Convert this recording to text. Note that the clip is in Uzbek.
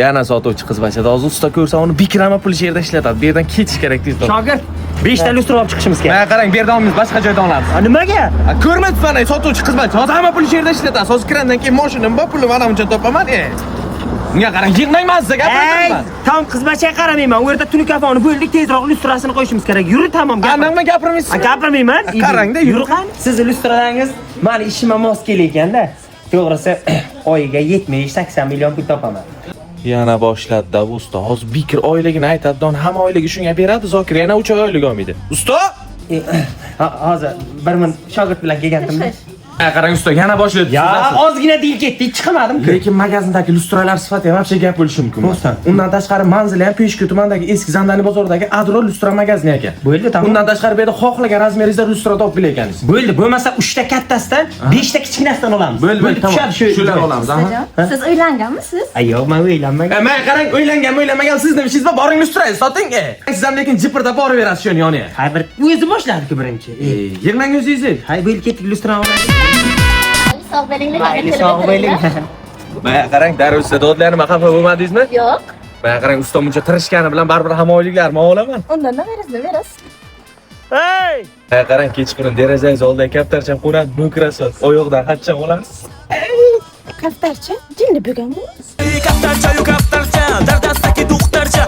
Yana sotuvchi qizbachada hozir usta ko'rsa, uni bikrama pul shu yerda ishlatadi. Bu yerdan ketish kerak tez. Shogird, 5 ta lyustra olib chiqishimiz kerak. Mana qarang, bu yerdan olmaymiz, boshqa joydan olamiz. A, nimaga? Ko'rmaysiz, mana sotuvchi qizbacha hozir hamma pulni shu yerda ishlatadi. Hozir kirandan keyin moshinam bor, pulni mana buncha topaman. Unga qarang, yig'mayman sizga Ey, gapirmayman. tam qizbachaga qaramayman. U yerda tunikafoni bo'ldik, tezroq lyustrasini qo'yishimiz kerak. Yuri, tamom. A, nima gapirmaysiz? A, gapirmayman. Qarang-da, yuri qani. Sizni lyustralaringiz mani ishimga mos kelayotganda. To'g'risi, oyiga 70-80 million pul topaman. Yana boshladi-da bu usta. Hozir Bikir oyligini aytadi, don hamma oyligi shunga beradi, Zokir yana 3 oy oylik olmaydi. Usta! Hozir bir min shogird bilan kelgandim. Ha, qarang usta, yana boshladi. Ya, ozgina dil ketdi, chiqamadim-ku. Lekin magazindagi lyustralar sifati ham вообще gap bo'lishi mumkin. Rostdan. Undan tashqari manzili ham Peshku tumanidagi eski Zandani bozoridagi Adro lyustra magazini ekan. Bo'ldi, tamom. Undan tashqari bu yerda xohlagan razmeringizda lyustra topib bilakansiz. Bo'ldi, bo'lmasa 3 ta kattasidan, 5 ta kichkinasidan olamiz. Bo'ldi, bo'ldi, tamom. Tushadi shu. Shular olamiz, aha. Ustajon, siz uylanganmisiz? Ay, yo'q, men uylanmagan. Mana qarang, uylanganmi, uylanmagan siz nima ishingiz bor? Boring, lyustrangizni soting. Siz ham lekin jipirda borib berasiz shuni yoniga. Hay, bir o'zi boshladi-ku birinchi. Yig'lang o'zingizni. Hay, bo'ldi, ketdik, lyustrani olaylik. Sog' bo'linglar. Mayli, sog' bo'ling. Mana qarang, darrov usta dodlarni xafa bo'lmadingizmi? Yo'q. Mana qarang, usta buncha tirishgani bilan baribir hamma oyliklarni olaman. Undan nima berasiz, nima berasiz? Hey! Mana qarang, kechqurun derazangiz oldiga kaptarcham qo'nadi, nokrasat. Oyoqdan xatcham olasiz. Kaftarcha, jinni bo'lganmi? Kaptarcha, kaptarcha, dardastaki duxtarcha.